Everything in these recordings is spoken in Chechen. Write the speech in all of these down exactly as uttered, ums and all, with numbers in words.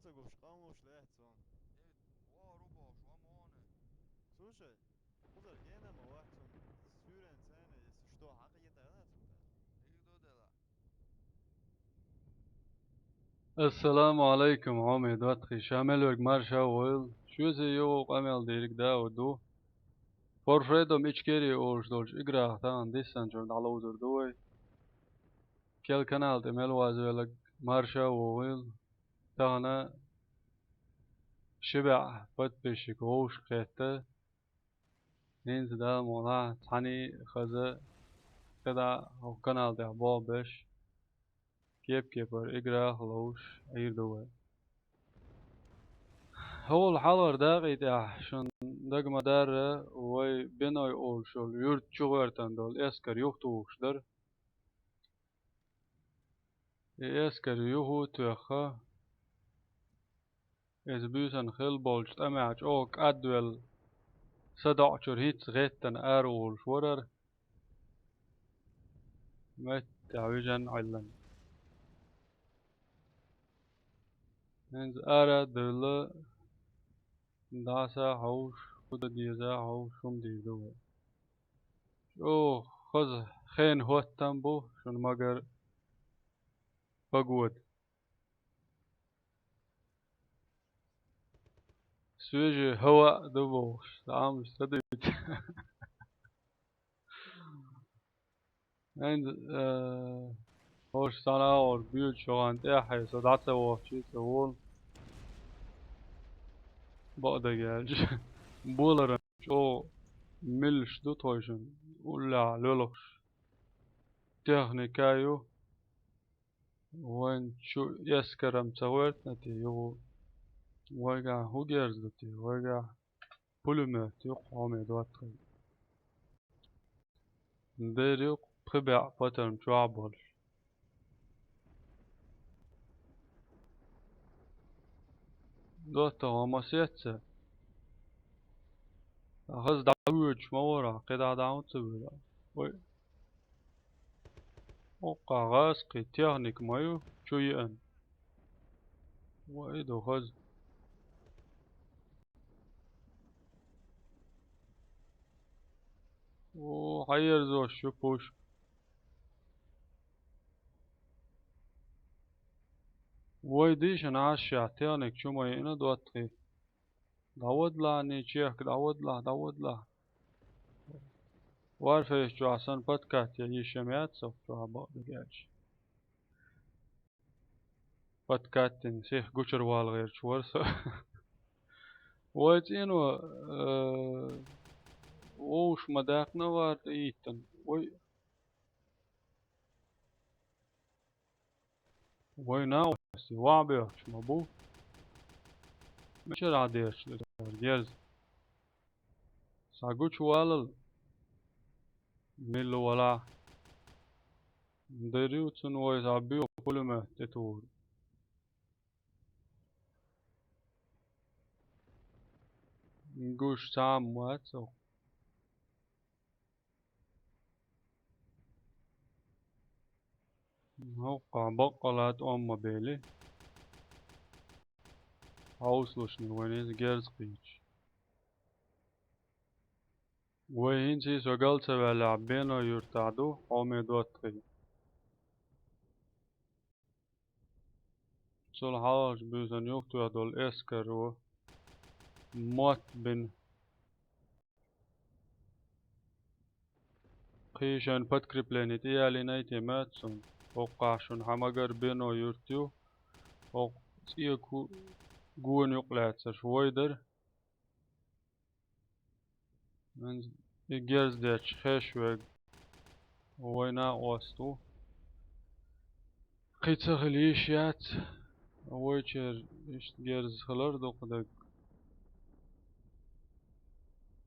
ца гуш, къамуш лехь цун. Слушай, кхузара гена ма вац цун, сюрен цена, если что, хьакъ йита ана цун. Ассаламу алайкум, хьоме доттагӀий, ша мел верг марша войла. Шуьца йогӀу къамел дийриг да а ду. For Freedom Ичкери олуш долчу играх тахана диссанчуьра дӀаловзур ду вай. Кел канал тӀе мел вазвелларг марша вогӀийла. Тахана ши бӀе подписчик вовшах кхетта. ХӀинца Дала мукъалахь цхьаьний хаза кхидӀа хӀокху канал тӀехь болх беш, кеп-кепара играх а ловш Ӏийр ду вай. ХӀокху хьалхара дакъий тӀехь шуна дага ма-дарра, вай Беной олуш йолу юьрта чу гӀоьртина долу эскар юхатухуш дара. И эскар юха а тоьхна, иза буьйсанна хилла болчу тӀамехь чӀогӀа кӀадвелла, садоӀучуьра хӀинцца гӀеттина араволуш вара хӀара, меттехь вижина Ӏиллина. ХӀинца ара а девлла, дӀаса а хьовсуш, хӀун дан деза а хьовсуш, хӀума дийр ду вай. ЧӀогӀа хаза хенан хӀоттам бу шуна, магар погода. Свежий хӀава а ду бохуш, цхьа амма ца дуьйцу. ХӀинца, э, хӀорш цхьана агӀор боьдучу хӀаван тӀехь, со дӀа ца вахча, ца волу. Бакъдерг аьлча, боларан чӀогӀа милаш ду тхойшинна, уллехь лоьлхуш. Техника а ю. Вайн чу эскарам ца гӀоьртина те юху? Вайгахь хӀун герз ду те? Вайгахь пулемёт ю-кх, хьоме доттагӀий. Дер ю-кх пхи бӀе патарм чохь болуш. ДоттагӀа ма сеццара. Хаза дӀавоьдуш ма вара, кхидӀа дӀа хӀунда ца воьду? Вай. Оккха гӀазкхий техника ма ю чу еана. Вай ду хаза. О, хьаерзош ю пушка. Вай дийшина Ӏаш ша техника чу ма еана, доттагӀий. ДӀавадлахь, ний чехка, дӀавадлахь, дӀавадлахь. Варфейс чохь сан подкат я йиш ян яц со чохь бакъдерг аьлча. Подкат дина, сих гучар вала гӀерташ вара со. Вай цӀено, э, вовш ма даьккхина вара тӀе йиттина. Вай Вай накъостий, вахьа боьхкуш ма бу. Мичара дерш ду тхьара герз? Схьа гучувалал, милла валахь. Дерриг цунна вай схьа боьха пулемёт тӀетухур. Гуш цхьа а ма вац оха. ХӀокхахь баккъала тӀом ма бели. Хьовсалушна вайн иза герз кхийча. Вай хӀинца а со гал ца ваьллехь, Бено юьртахь ду, хьоме доттагӀий. Цул хьалхарчу буьйсанна юхатоьхна долу эскаро мотт бина. Кхин шайн подкрепление тӀеялийнай те моьтту суна. ХӀокхахь шуна хьан магар Бено юрт ю. ХӀокху цӀе ку-, гона юкъа лаьцнарш вай дара. И герз детташ хеш верг вай накъост ву. Кхин ца хила йиш яц, вайчеран иштта герз хилар дукха дерг.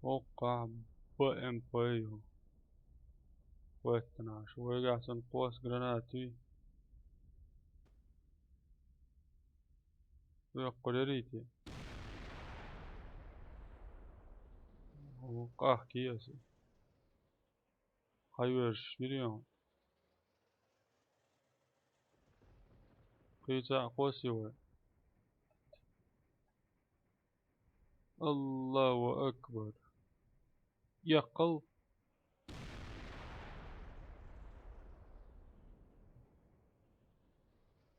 ХӀокхахь Б М П ю. ХӀоьттина Ӏаш. Вайгахь санна кхоъ гранат ю. Веккхур ярий те? О, къахкий аса. Хьайоьрзуш йира йон. Кхин цхьаъ кхосси вай. Аллаху акбар. Яккъал.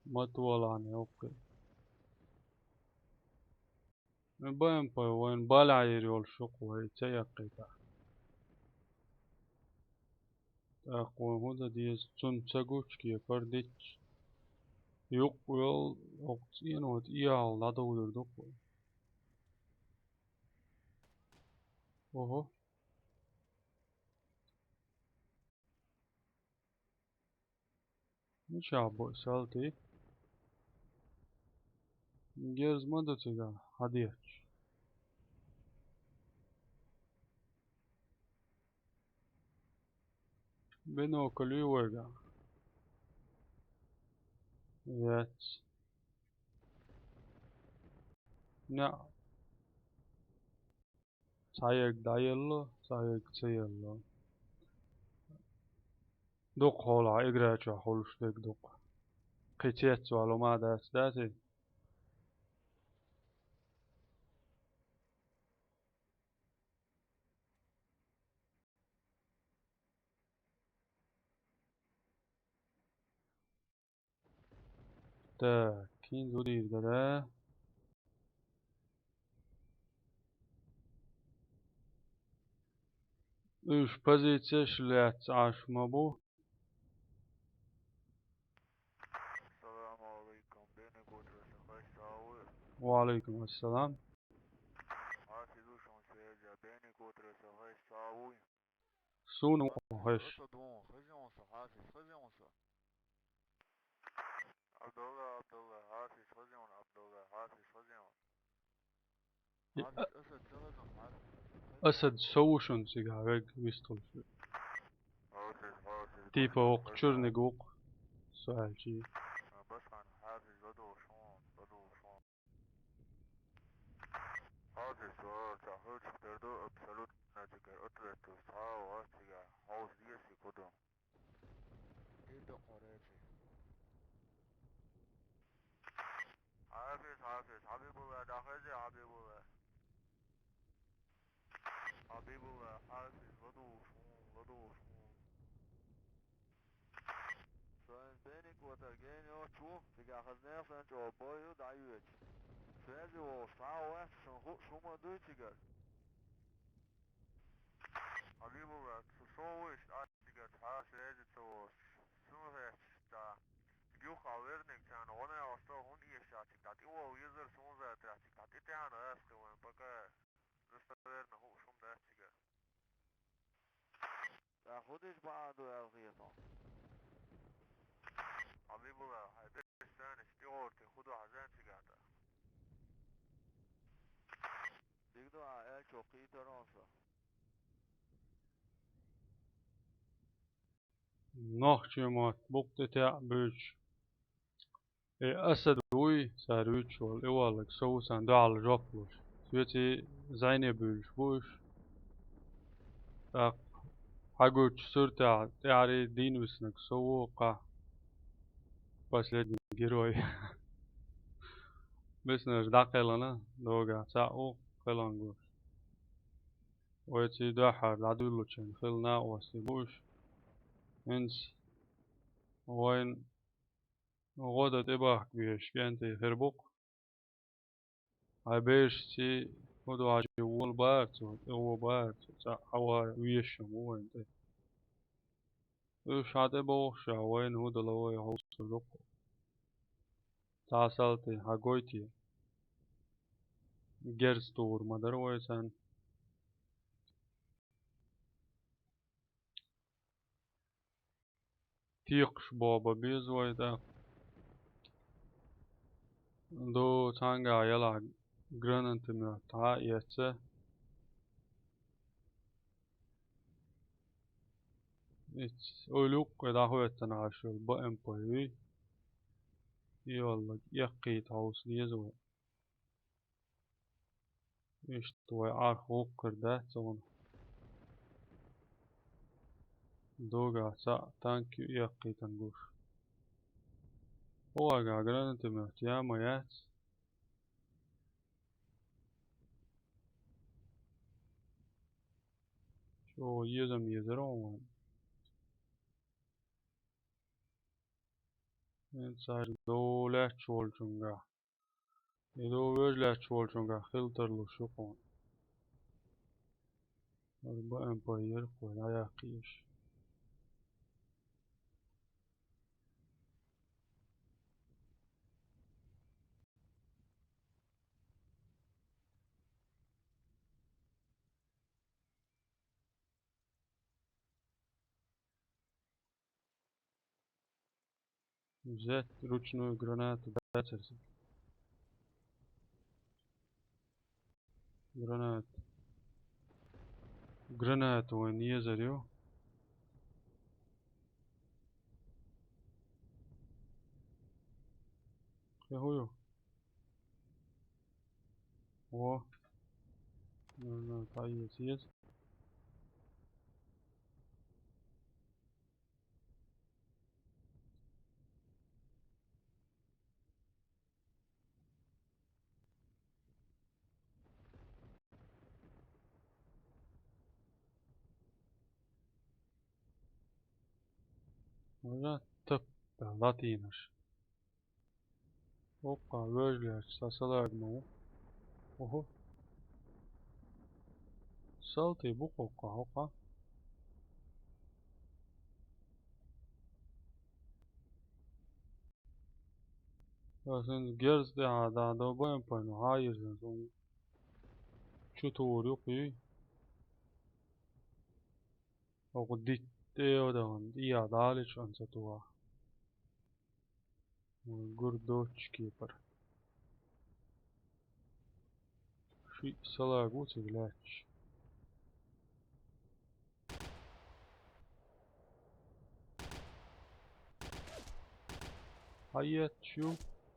Матвалан йоккъи. Бен пай вайн балагӀер йолуш ю-кх вай, ца яккхийтахь. ТӀаккха вайн хӀун дан деза, цунна ца гучу кепара дитча? Юккъе йолу, оцу цӀено тӀе яхьал дӀадовлур ду-кх вай. Ого. Мичахь бу и салти? Герз ма ду цигахь, хьан детташ? Бинокль ю вайгахь? Яц. Неа. Цхьа ерг дӀаелло, цхьа ерг ца елло. Дукха хьолахь игра чохь хуьлуш дерг дукха. Кхин цецвала ма дац, дац и? Так, хӀинца хӀун дийр дара? Уьш позицеш лаьцна Ӏаш ма бу. Салам алейкум, Бени Гутраса хай савы. Ва алейкум ассалам. Хьафиз ду шуна связя, Бени Гутраса хай савы. Суна ву хьо хезаш? Асад ву, хезна ву со, Хьафиз, хезна ву со. Абдулла, Абдулла, Хьафиз, хезна ву, Абдулла, Хьафиз, хезна ву. Хьафиз, Асад, ца хезна, Хьафиз, Асад, хезна ву. Асад со ву шуна цигахь верг вистхуьлуш. Хьафиз, Хьафиз, типа вокху чуьрниг ву-кх, со аьлчи. А, Басхан, Хьафиз, ладугӀуш ву, ладугӀуш ву. Хьафиз, со цхьа хьоьжуш тера ду, абсолютно цигара ответ ду, цхьа а вац цигахь, хьовса деза и куду. Хьафиз, Хьафиз, Хьабибулла, дӀахезий, Хьабибулла? Хьабибулла, Хьафиз, ладугӀуш ву, ладугӀуш ву. Сайн Бени Гутра гена йоцуш ву, цигахь хаза нехан санна чӀогӀа бой ю дӀайоьдуш. Связи волуш цхьа а вац, шуна хууш хӀума дуй цигара? Хьабибулла, со, со ву иштта цигара цхьа а связи ца волуш. Суна хеташ, цхьа юха верниг царна гӀо-накъосталла хӀунда эшча, цига дӀа тӀе вала везара суна затехь, цига дӀа тӀе тӀаьхьана гӀазкхи вайн пока. Достоверно хууш хӀума дац цигара. ТӀаккха хӀун дича бахьана ду аьлла хета хьуна? Хьабибулла, хьайн дешнаш тӀе гӀорте хӀун ду хьажа цигахь тӀаккха? Дика ду, ахь аьллачо кхийтар хьуна со. Нохчийн мотт букъ тӀе теӀа буьйцуш. И Асад вуй, цара вуьйцуш волу, и волларг со ву, сан дуьхьал жоп луш. Соьций зӀене буьйлуш бу уьш. ТӀаккха хьагуьйцучу суьртехь тӀаьхьарий дийна виснарг со ву, кхаъ, последний герой. Биснарш дӀакхелхина, догахь цхьаъ ву кхелхина гуш. Вайций дуьххьара дӀадуьллучун хилла накъостий бу уьш. ХӀинца вайн гӀо дан тӀебахка безаш кӀентий хир бу-кх. Хьайн берашций хӀун ду хьажий, вола бара цо, тӀе гӀо бара цо, цхьаъ хьавар везаш ву вайн тӀе. Уьш хьан тӀе бохуш а, вайна хӀун дало вай хьовсур ду-кх. Цхьа салтий хьан гойтий? Герз тухур ма дара вай царна. Текхаш боху бан беза вай тӀаккха. Ду цхьаьнгахь ялахь гранатомет хьа а эцна. Иц ойла юккъе дӀахӀоьттина Ӏаш йолу Б М П вий. И йоллаг эккхийта хьовса деза вай. Иштта вай Ӏарх гӀуккхур дац цунах. Догахь цхьаъ танк ю эккхийтина гуш. Хьо агахь гранатомет я ма яц? Чо езам езар он вайн. Эн цаьрга дов лаьтташ волчунгахь. И дов вежа лаьтташ волчунгахь хила тарлуш ю кхуна. Ара бан эмпайер кхо дӀаяккха езаш. Взять ручную гранату, дацарца. Гранат. Гранату вайн езар ю. Кхин хӀу ю? О. Гранат, а, еза, еза. Вара тап латийнаш. Оккха вежлеш са салаг ма ву. Ого. Салти бу кхоккха, хӀокха. Ас ин герз тӀехьа дӀа довбаем пайна, хьа йирзина зун. Чу тур ю кхуьй. Оха дитт тӀе йо дахана, и я далич анца туа. Гур доцчу кепара. Шиъ салаг ву цига лаьтташ. Хьаетташ ю,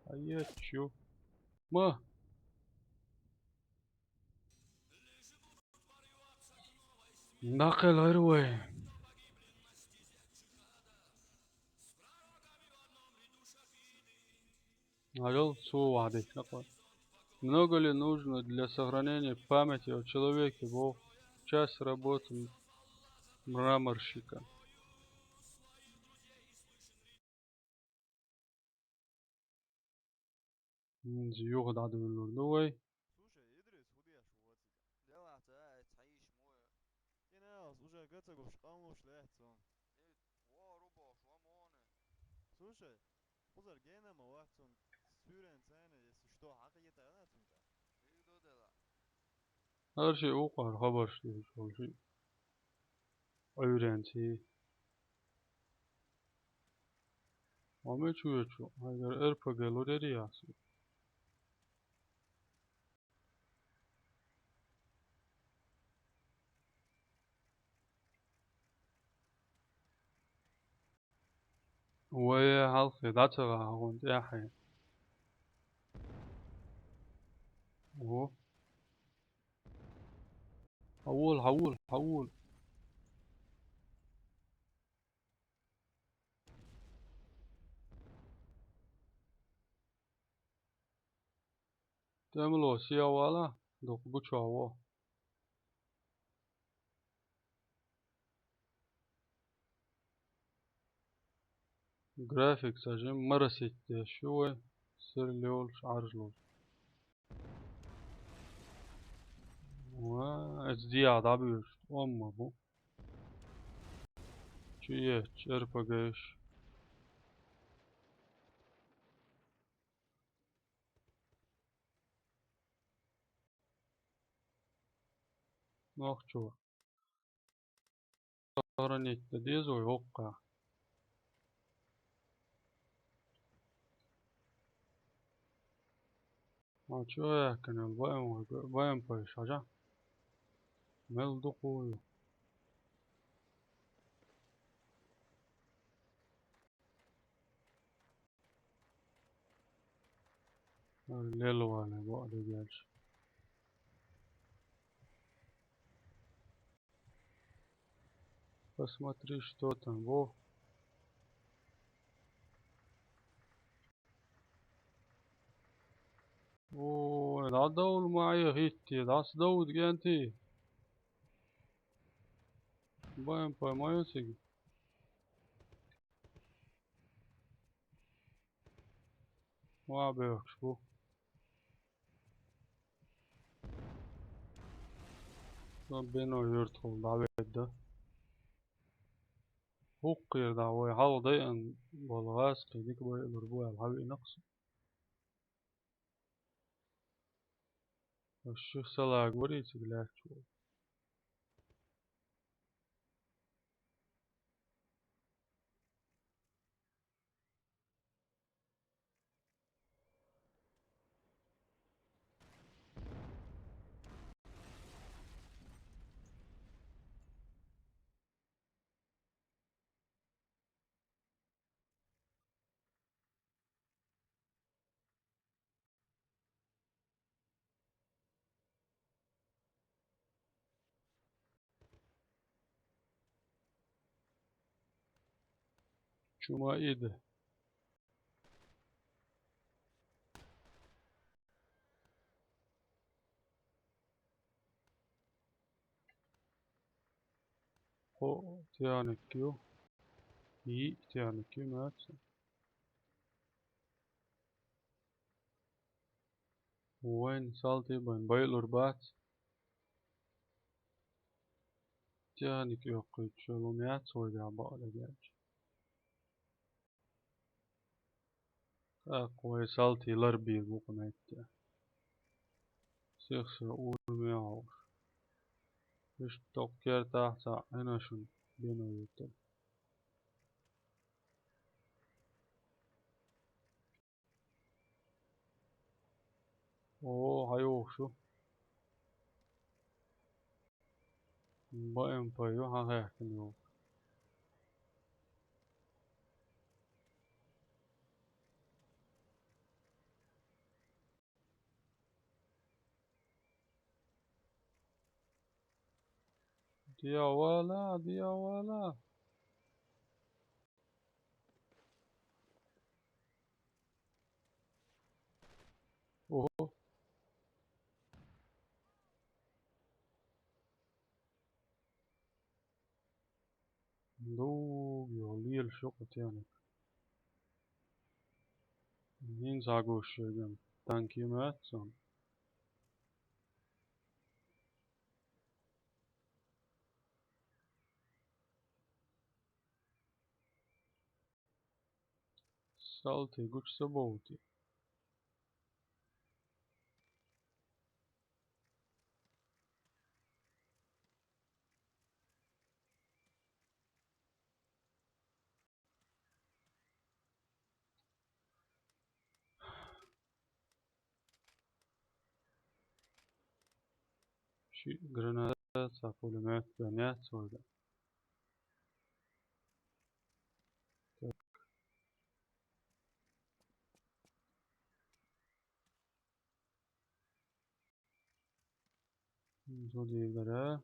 хьаетташ ю. Ма! Нахъел гӀайр вай. Алёл, цо ваьдехь накъо. Много ли нужно для сохранения памяти о человеке, бо часть работы м-, мраморщика? ХӀинца юха дӀадуьллур ду вай. Слушай, Идрис, хӀу деш ву цига? Делахь ца а, цхьа йиш мо я. КӀиналас уже га ца гуш, къанлуш лаьтта цунна. Э, вон ру бохуш, вон моне. Слушай, кхузара гена ма вац цунна, суьйрен цайна, если что, хьакхета ана цунга. Хьийдо дела. ХӀара ши укхар хабарш деш волу ши. Ӏуьйренций. Ма мича вуьйцу, хьайгара РПГ лур яра яхса. Вай, хьалхе дӀа ца гӀахьа хӀунда тӀаьхье. О. Хьавола, хьавола, хьавола. ТӀемало сехьа вала, дукха гучохь во. График ца жим, моросить деш ю вай, серле йолуш, Ӏаржлуш. Ва, эца дехьа дӀабуьйцуш, омма бу. Чу етташ, РПГ-ш. Нохчо. Сохранить дан деза вай хӀокху. Ма чу яьккхина БМП, БМП-ш хьажа. Мел дукха ву ю. Лелвале бакъ дегерча. Посмотри, что там, во. Ой, дӀадовла ма Ӏе хӀитте, дӀасадовда кӀентий. Байн пай ма ю цига. Ва бехкаш бу. Ца бено юьртахула дӀаведда. ХӀукхера дӀа вай хьалха дайан болу гӀаз кхин дика байалур бу аьлла хьавиъна-кх со. Аш ших салаг варий цига лаьтташ волу. Чу ма ида. Кхо техника ю. Йиъ техника ю, маьрца. Вайн салти байн байалур бац. Техника йоккхуьйтуш йолу хӀума яц вайгахь бакъдерг аьлча. ТӀаккха вай салти ларбийр бу кху метте. Сих-сиха урамехь хьовш. Иштта тӀоккху кертахь цхьа Ӏинашна бено юьттара. О, хьан юхуш ю? Б М П ю, хьан хаьхкина юхуш? Дьявола, дьявола. Ого. Дуг, йо, лелаш ю кху техника. ХӀинца схьагуш шуьга танки ма яц цунна. Салти гучу ца бовти. Ши граната, цхьа пулемет бен яц вайга. Так. Зудийгара.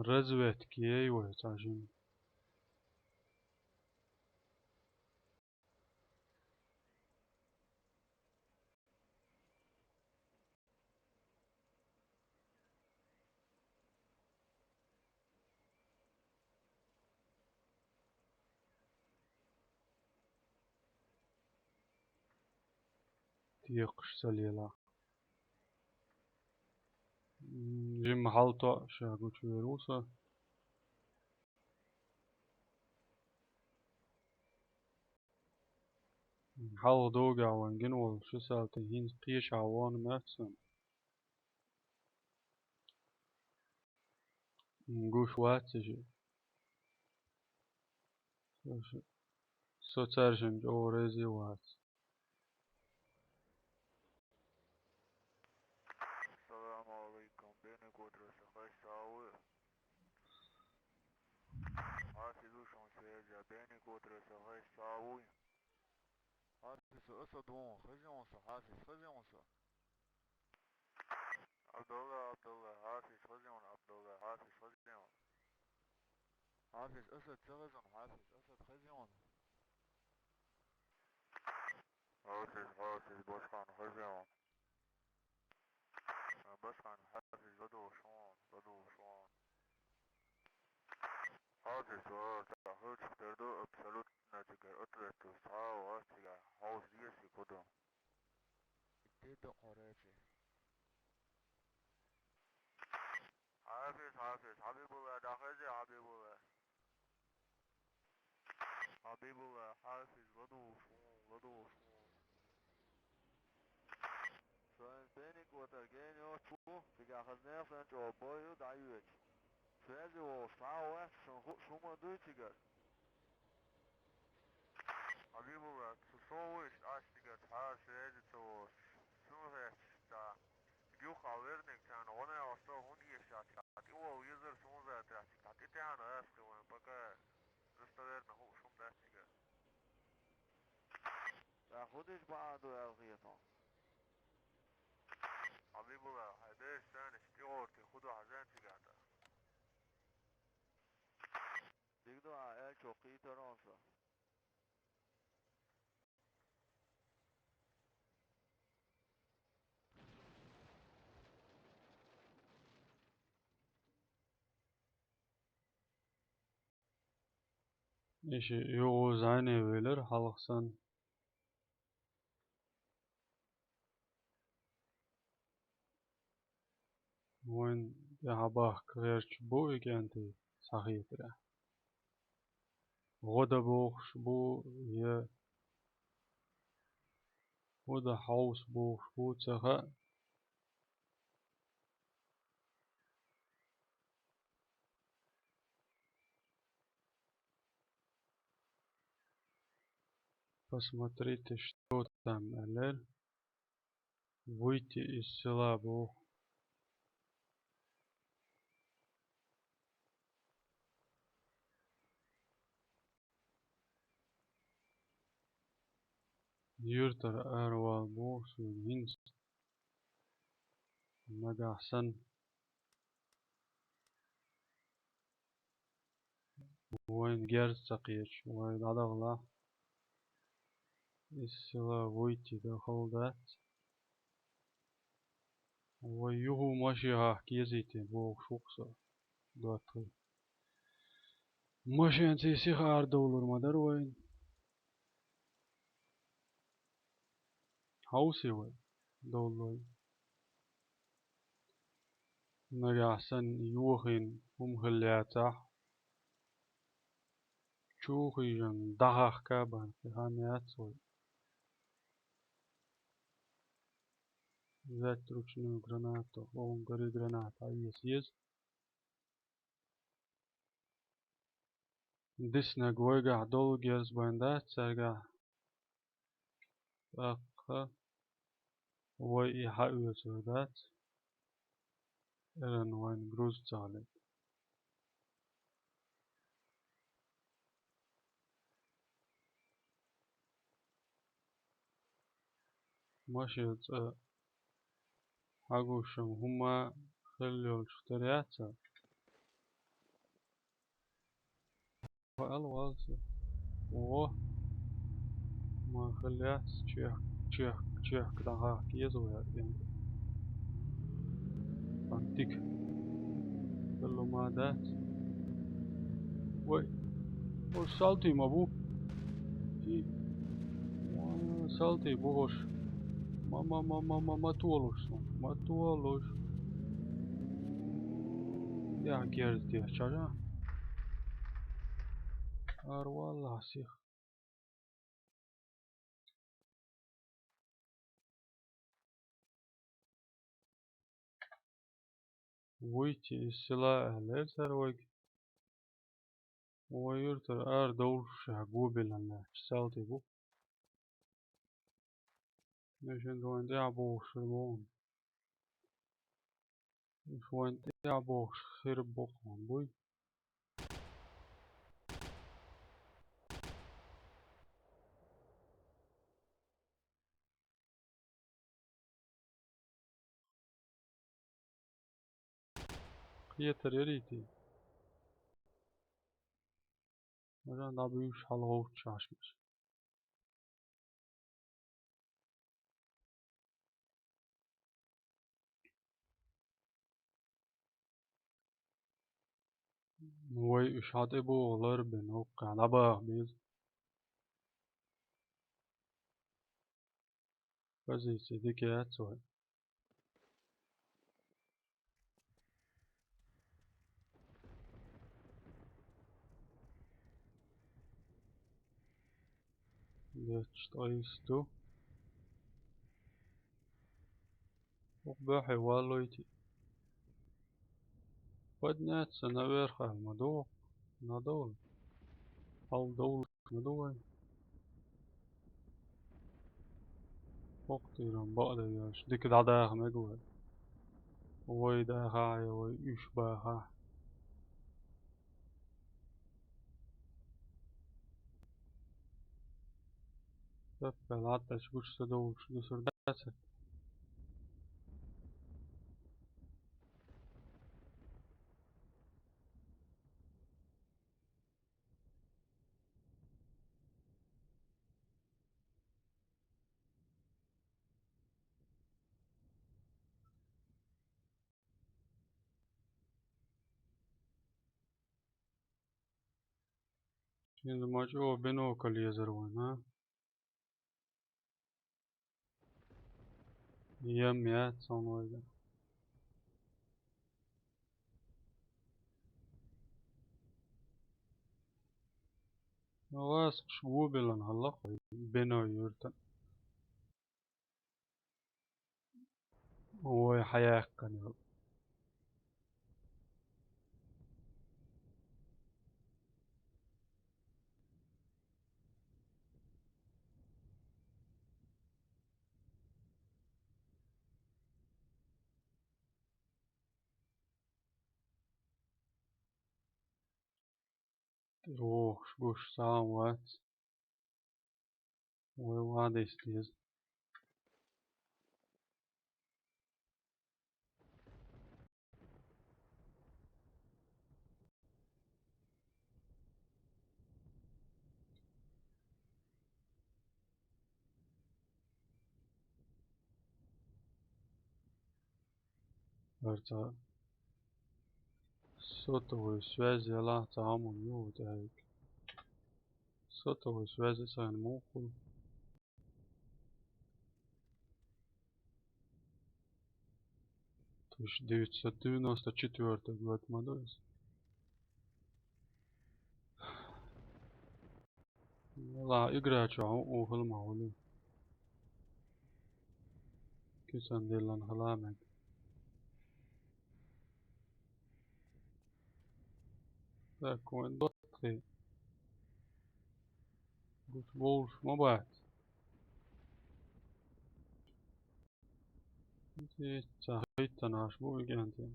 Разведка ей вай цхьа жима. Текхаш ца лела. М, жимма хьал тоъ ша гучувер ву со. Хьалха догӀа вайн гина волу ши салти хӀинца кхечахьа вон моьтту сан. М, гуш вац иза. Со ш-, со цаьршинна чӀогӀа реза вац. Салам алейкум, бен котра сахай савы. Хьафизу шун сежа, бен котра сахай савы. Хьан Хьафиз, Асад вон, хезий вон со, Хьафиз, хезий вон со. Абдулла, Абдулла, Хьафиз, хезий вон, Абдулла, Хьафиз, хезий вон. Хьафиз, Асад, ца хезий вон, Хьафиз, Асад, хезий вон. Хьафиз, Хьафиз, башхан, хезий вон. Башхан, Хьафиз, ладувгӀуш вон, ладувгӀуш вон. Хьафиз, ва, ца хуьлуш дерду абсолютно цигара ответ ду, цхьа а вац цигара, хьовса дезий куду. Итти дакъа речи. Хьафиз, Хьафиз, Хьабибулла, дӀахезий, Хьабибулла. Хьабибулла, Хьафиз, ладувгӀуш вон, ладувгӀуш вон. Сайн пеник ватар гени оч бу, цигахь хаза нехан чӀогӀа бой ю дӀайоьдуш. Связи волуш цхьа а вац, сан хууш хӀума дуй цигара. Хьабибулла, цу со вуйш ас цигара цхьа а связи ца волуш. Суна хеташ, цхьа юха верник царна гӀо нагӀаш со хӀунда эшаш, цхьа тӀе вала везар суна затаьрца, цхьа тӀе тӀаьхьана гӀаьрта вайн, пока достоверно хууш хӀума дац цигара. Ша хӀун деш бахьана ду аьлла хета хьуна? Хьабибулла, хьайн бераш санаш тӀегӀорте хӀун ду хьажан цигахь тӀа? Дика ду, хьан аьллачо кхийтар хьуна со. Иштта юха зӀене велира хьалха санна. Вайн тӀаьхьа бахка гӀерташ бу и кӀентий схьахетарехь. ГӀо дан бохуш бу, я хӀун дан хьовса бохуш бу, ца хаьа. Посмотрите, что там, аьллера. Выйти из села боху. Юьртара аравала боху суна хӀинца. Нагахь санна вайна герз ца кхеташ, вай дӀадахалахь, из села выйти дан хала дац. Вай юха машен хьахка езийта бохуш ву-кх со, доттагӀий. Машенций сиха арадовлур ма дара вайна. Хьовсий вай, довлой. Нагахь санна йохийна хӀума хилла яцахь, чу хиъна дӀахьахка бан кхин хан яц вай. Взять ручную гранату, оха гори граната Ӏеса еза. Диснарг вайгахь долу герз бен дац цаьргахь. ТӀаккха вай и хьаоьцур дац, эрна вайн груз ца хилийта. Машен цӀа хьагуш-м хӀумма хилла йолчух тера яц-кх. Ва ала валса. О, ма хилла яц, чехка, чехка, чехка дӀахахка еза вай хӀара тӀе. Антик. Хилла ма дац. Вай, хӀорш салтий ма бу? И, а, салтий бу хӀорш. Ма, ма, ма, ма, ма, ма толуш сан, ма толуш. Я герз деш чӀожа. Ара валлахь сиха. Выйти из села аьллера цара вайга. Вай юьртара ара довлуш ша гобелан лаьтташ салтий бу. Машен вайн тӀехь бохуш хир боху. Уьш вайн тӀехь бохуш хир боху буй. хетар ярийти. Важан дӀабуьйш хьалгӀовтташ Ӏаш. Вай уьш хьатӀебогӀа лар бен, оккхахь дӀабаха беза. Позици дика яц вай. Лечу ткъайс ду. ХӀокху баьхье валлойти. Подняться наверх аьлла ма ду. Надо. Хьалдовлуш ма ду вай. ХӀокху тӀера бакъдерг йолуш дика дӀадаха мега вай. Вай дахахь я вай уьш бахахь. Таппа латтачу гучу ца довлуш дусур дацара. Шен ма чӀогӀа бинокль езар вайн, а? Ем яц цунна вайга. Васакхаш гобелан хӀаллакх вай бино юьртан. Ой, хьаяьккхина йолу. Рохуш гуш сагӀа вац. Вай вадийс деза. ХӀара цхьа сотовый связь ялахь цхьа хӀума ю тӀаьхьа. Сотовый связь сайна муха хуьлу? Тысяча девятьсот девяносто четвёртый год ма ду иза. Ла игра чохь у хила ма хуьлу. Кисан диллан хила мега. Так, вайн доттагӀий. Гуш вовлуш ма бац. Ца хӀиттанаш бу уьгентийн.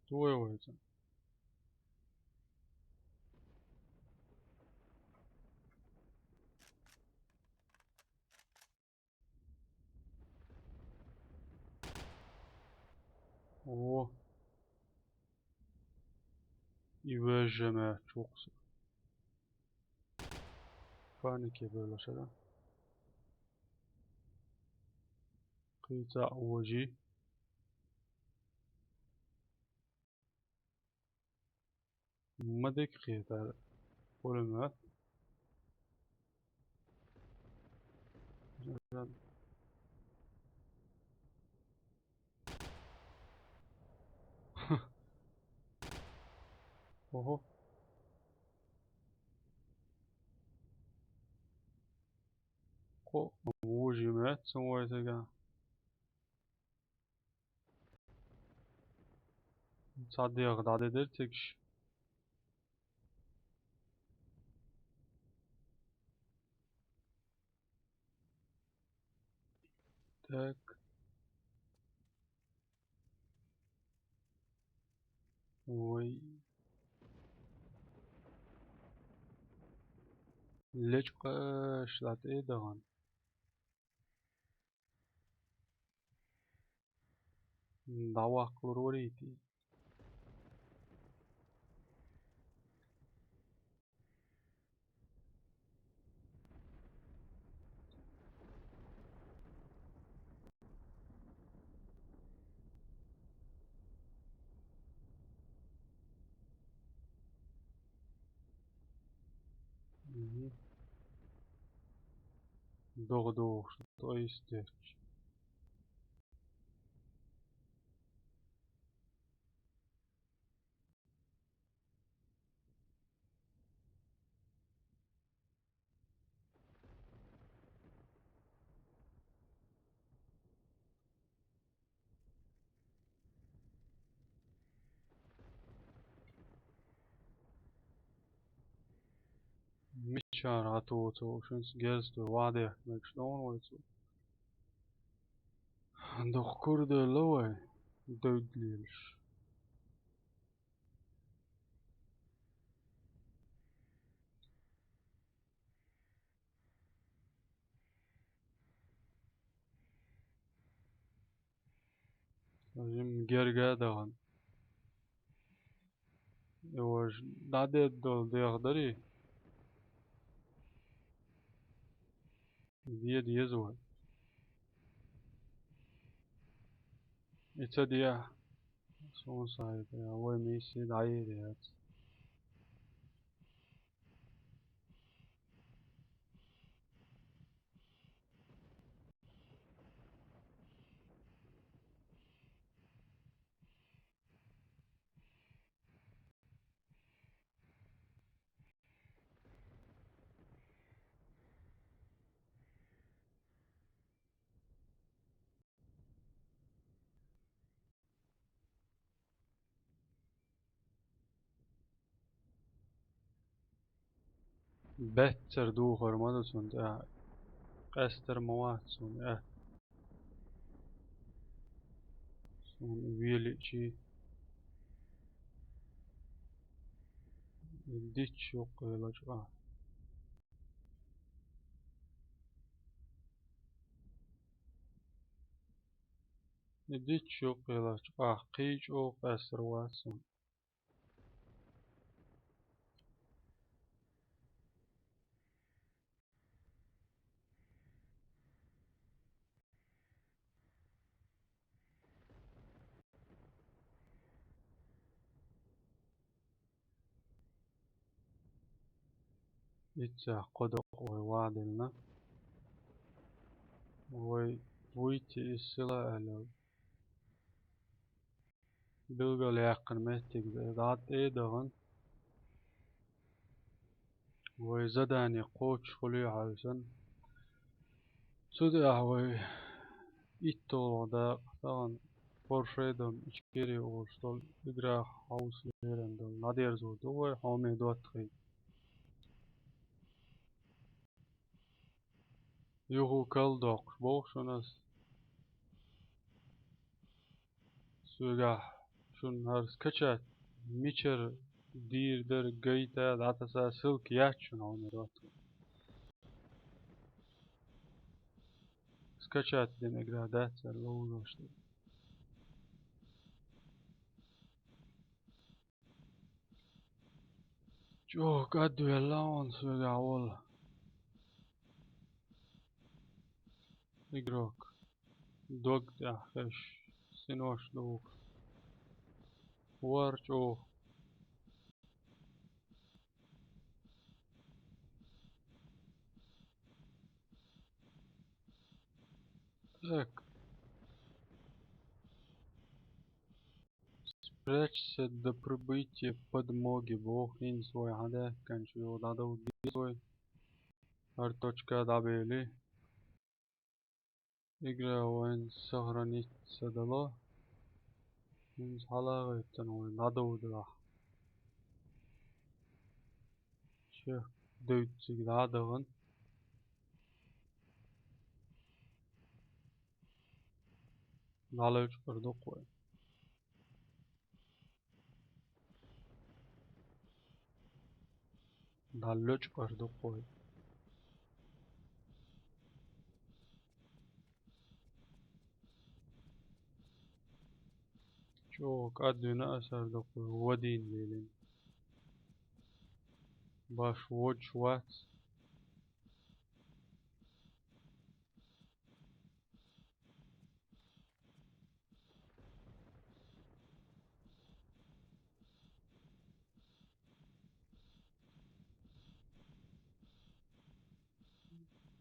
Туй вайца. О. И вежа меч вукху со. Панике бевлла шара. Кхин цхьаъ вожий. Ма дика кхетара. Пулемёт. Ого. Кхо вужий меттиг ца вайтига. Цхьа дегӀ дӀадедира цигаш. Так. Ой. Лечкъаш латӀе дахана. ДӀаваккхалур варий те? Мгм. ДогӀа догӀуш, то есть. Мичара гӀатоцу шуьнца герз тӀе ваде, мегаш догӀун вай цу. Дукха кура девлла вай, девдда лелаш. Жим герга а дахана. Йо, важа, дӀадедда долу дегӀ дарий? Де деза вай. И ца де. Суна сайта, вай миссия дӀаер яц. Баьццара духар ма ду цунна тӀехь, къаьстар ма вац цунна, э. Суна величи. Дичча юккъе лачкъа. И дичча юккъе лачкъа, кхин чӀогӀа къаьстар вац суна. Иццехь кхо дакъа вай ваделна. Вай выйти из села аьлла. Билгал яьккхина меттиг дӀа тӀе а дахана. Вай задание кхочуш хуьлий хьовсана. Цу тӀехь вай итталгӀа дакъа тахана Порше дом Ичкери олуш долу играх хьовса лерина долу дӀадерзо ду вай хьоме доттагӀий. Юху кал доккхуш боху шуна ас. Соьгахь шуна хӀара скачать мичара дийр дара гайта, дӀатаса ссылка яц шуна хьуна доттагӀа. Скачать дина игра дац аьлла ловзош дара. ЧӀогӀа кӀадвелла хьуна соьгахь волу игрок. Дог тӀехь хезаш, синош духуш. ВорчӀу. Так. Спрячься до прибытия подмоги. Боху, хӀинца вай хьан даьхканчу йолу дӀадовла деза вай. ХӀара точка дӀабели. Игра вайн сохранить ца дало. ХӀинца хьалагӀиттина вайн дӀадовдалахь. Чех девдцига дӀа а дахана. ДӀалечкъар ду-кх вай. ДӀалечкъар ду-кх вай. ЧӀогӀа кӀадвина асар доккху вадийна велина. Баш водаш вац.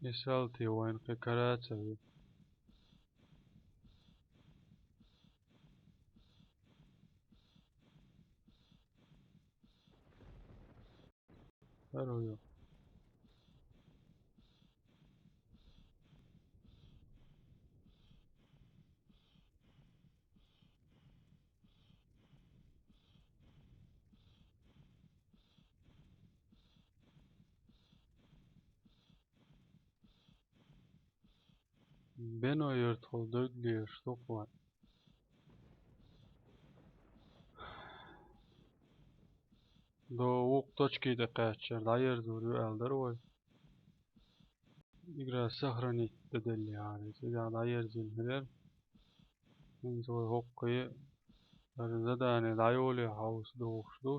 Мисал, те вайн кхин кара ца ви. ХӀара ю. Бено яртахула дог лераш дукха ван. До вукху точки тӀе кхаьччара дӀаерзор ю аьлла дара вай. Игра сохранить дан делли гӀара, цигахь дӀаерзина хир яра. ХӀинца вай хӀокху кхин а хӀара задание дӀайоле хьовса дохуш ду.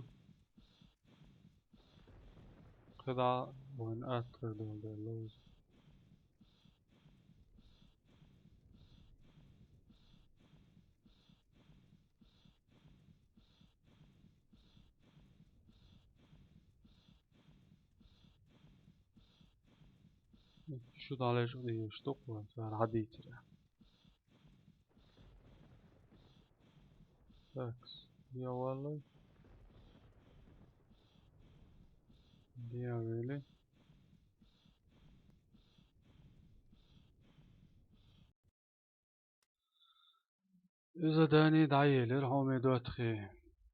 КхидӀа вайн атта хир долу дела ловза. Шу дӀалечкъа дезаш ду-кх вайн, цара хьадийцира. Так, я валлай. Дия вели. Иза дани дӀаелира хьоме доттагӀий.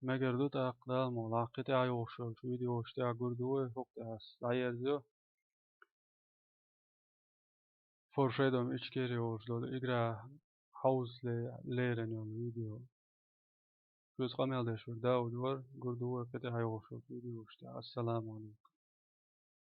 Мегар ду тӀаккха, Дала мукъ лахь, кхин тӀаьхьа йогӀуш йолчу видеошна тӀехь гур ду вай, хӀокху тӀехь ас дӀаерзайо. Форшедом Ичкери олуш долу игра хьовзале-, леррина йолу видео. Шуьца къамел деш вара Дауд вара, гур ду вай кхин тӀаьхьа йогӀуш йолчу видеошна тӀехь. Ассаламу алейкум.